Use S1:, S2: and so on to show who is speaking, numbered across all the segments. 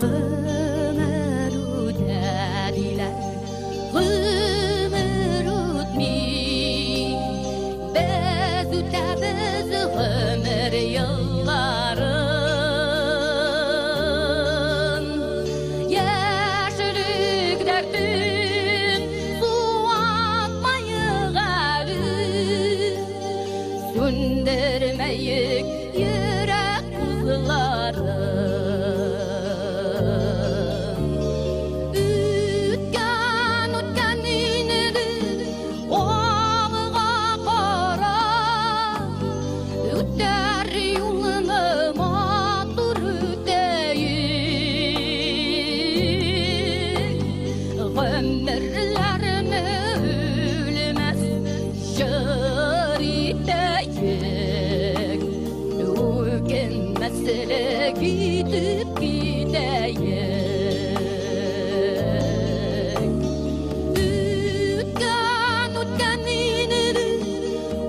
S1: Гомер үтә диләр, гомер үтми. Без үтәбез гомер елларын. Яшьлек дәртен суатмаек әле. Сүндермәек йөрәк утларын. Үткән, үткән инде алга карап, үтәр юлны матур үтәек. Гомерләрне үлмәс җыр итәек. Үкенмәслек итеп китәек. Үткән, үткән инде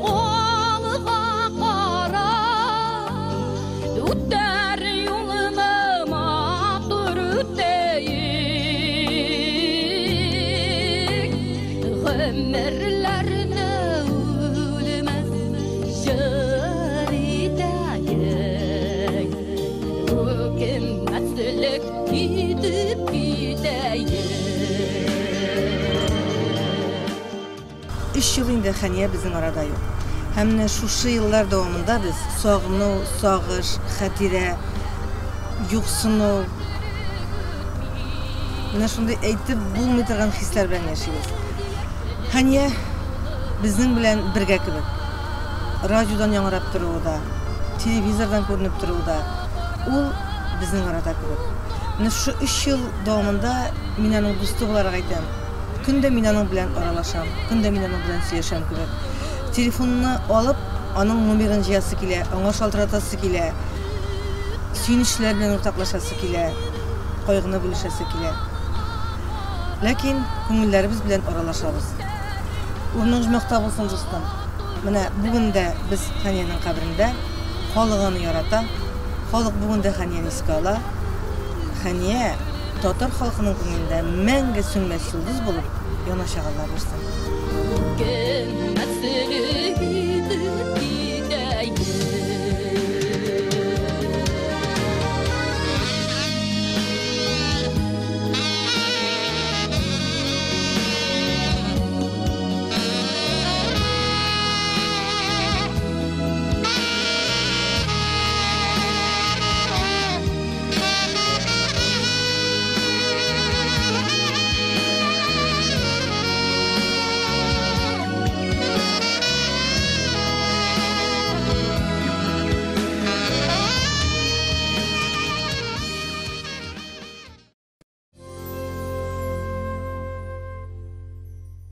S1: алга карап, үтәр юлны матур үтәек. Гомерләрне үлмәс җыр итәек. Үкенмәслек итеп китәек.
S2: 3 ел инде Хәния безнең арада юк. Һәм менә шушы еллар дәвамында без сагыну, сагыш, хатирә, юксыну, менә шундый әйтеп булмый торган хисләр белән яшибез. Хәния безнең белән бергә кебек. Радиодан яңгырап торуы да, телевизордан күренеп торуы да, ул безнең арада кебек. Менә шушы 3 ел дәвамында мин аның дусты буларак әйтәм. Көн дә мин аның белән аралашам, көн дә мин аның белән сөйләшәм кебек. Телефонны алып, аның номерын җыясы килә, аңа шалтыратасы килә, сөенечләр белән уртаклашасы килә, кайгыны бүлешәсе килә. Ләкин күңелләребез белән аралашабыз. Урының оҗмахта булсын, дустым. Менә бүген дә без Хәниянең каберендә, халык аны ярата, халык бүген дә Хәнияне искә ала. Хәния татар халкының күңелендә мәңге сүнмәс йолдыз булып яначак, Алла бирсен.
S1: Үкенмәслек итеп.